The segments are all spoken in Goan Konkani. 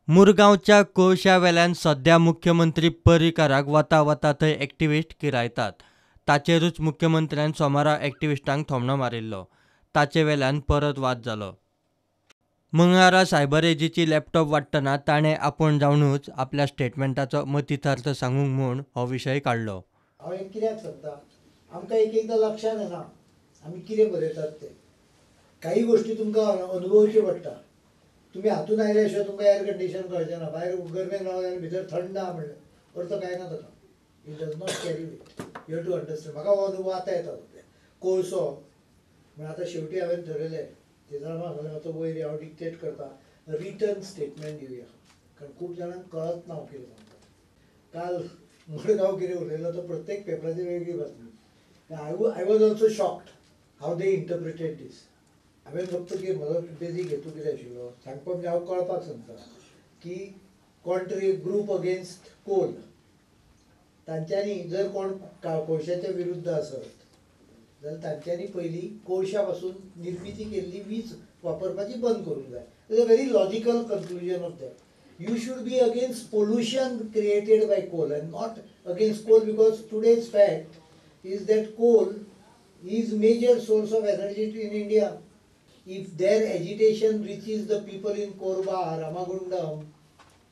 मुरगांवच्या कोळशा वेल्यान सध्या मुख्यमंत्री पर्रीकाराक वता वता थंय एक्टिविस्ट किरायतात. ताचेरूच मुख्यमंत्र्यान सोमारा एक्टिविस्टांक थोमणो मारिल्लो. ताचे वेल्यान परत वाद जालो. मंगळारा सायबर एजीची लॅपटॉप वांट्टना ताणें आपूण जावनूच आपल्या स्टेटमेंटाचो मतितार्थ सांगूंक म्हूण हो विशय काडलो. हांव हें कित्याक सांगता, आमकां एक एकदां लक्षांत येना आमी कितें बरयतात तें. काही गोश्टी तुमकां अनुभवच्यो पडटा. तुमी हातून आयल्या शिवाय तुमकां एअर कंडिशन कळचें ना. भायर गरमेन रावले आनी भितर थंड आहा म्हणल्यार अर्थ कांय ना ताका. It does not carry with. You have to understand. म्हाका हो अनुभव आतां येता सगळें. कोळसो म्हण आतां शेवटी हांवें थरयलें, तेजरामा सांगलें मातसो वयर हांव डिक्टेट करता, रिटर्न स्टेटमेंट दिवया, कारण खूब जाणांक कळत ना हांव कितें सांगता. काल मडगांव कितें उलयलो तो प्रत्येक पेपराचेर वेगळी बातमी. I was also shocked how they interpreted this. हांवें फक्त कितें म्हजो बेजीक हेतू कितें आशिल्लो सांगपाक, म्हणजे हांव कळपाक सांगता की कोण तरी ग्रूप अगेन्स्ट कोल, तांच्यांनी जर कोण कोळशाच्या विरुद्ध आसत जाल्यार तांच्यांनी पयलीं कोळशा पासून निर्मिती केल्ली वीज वापरपाची बंद करूंक जाय. Is a very logical conclusion of that. You should be against pollution created by coal and not against coal, because today's fact is that coal is major source of energy in India. If their agitation reaches the people in Korba, Ramagundam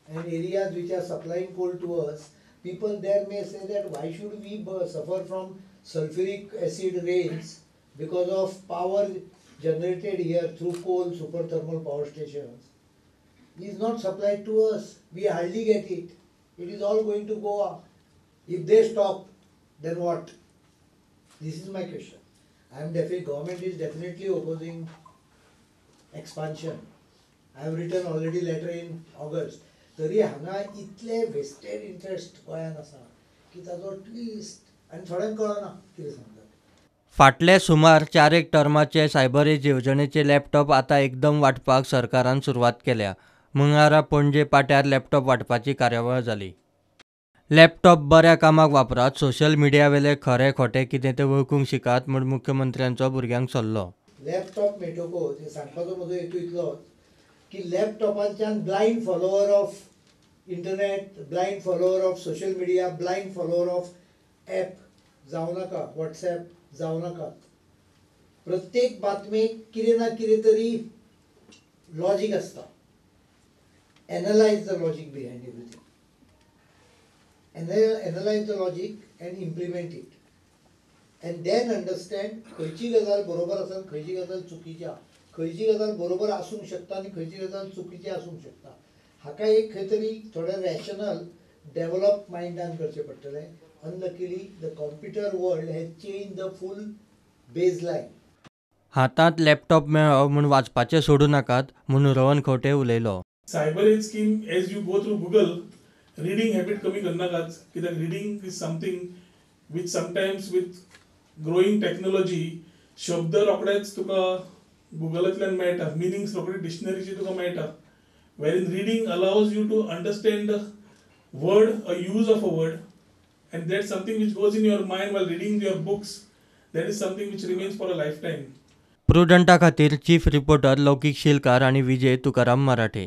and areas which are supplying coal to us, people there may say that why should we suffer from sulfuric acid rains because of power generated here through coal super thermal power stations is not supplied to us. We hardly get it. It is all going to Goa. If they stop, then what? This is my question. I am definitely, government is definitely opposing expansion. I have written already letter in August. तरी हांगा इतले वेस्टेड इंट्रस्ट गोंयान आसा की ताजो ट्विस्ट आनी थोड्यांक कळना कितें सांगतात. फाटले सुमार 4 टर्माचे सायबर एज येवजणेचे लॅपटॉप आतां एकदम वांटपाक सरकारान सुरवात केल्या. मंगळारा पणजे पाट्यार लॅपटॉप वांटपाची कार्यावळ जाली. लॅपटॉप बऱ्या कामाक वापरात, सोशल मिडियावेले खरें खोटें कितें तें वळखूंक शिकात म्हूण मुख्यमंत्र्यांचो भुरग्यांक सल्लो. लॅपटॉप मेळटकच हें सांगपाचो म्हजो हेतू इतलोच की लॅपटॉपांच्यान blind follower of internet, blind follower of social media, blind follower of app जावं नाका, वॉट्सॅप जावं नाकात. प्रत्येक बातमेक कितें ना कितें तरी लॉजीक आसता. Analyze the logic behind everything. Analyze the logic and implement it, and then understand खंयची गजाल बरोबर आसा, खंयची गजाल चुकीची आसा, खंयची गजाल बरोबर आसूंक शकता आनी खंयची गजाल चुकीची आसूंक शकता. हाका एक खंय तरी थोडें रॅशनल डेवलप मायंडान करचें पडटलें. Unluckily the computer world has change the full baseline. हातांत लॅपटॉप मेळ्ळो म्हूण वाचपाचें सोडूं नाकात म्हूण रोहन खंवटे उलयलो. Cyber age scheme, as you go through Google, reading habit कमी करनाकात, कित्याक reading is something which sometimes with growing technology शब्द रोखडेच तुका गुगलांतल्यान मेळटा, मिनिंग्स रोखडे डिक्शनरीचे तुका मेळटा. Wherein reading allows you to understand word, a use of a word, and that something which goes in your mind while reading your books, that is something which remains for a lifetime. प्रुडंटा खातीर चीफ रिपोर्टर लौकीक शिलकार आनी विजय तुकाराम मराठे.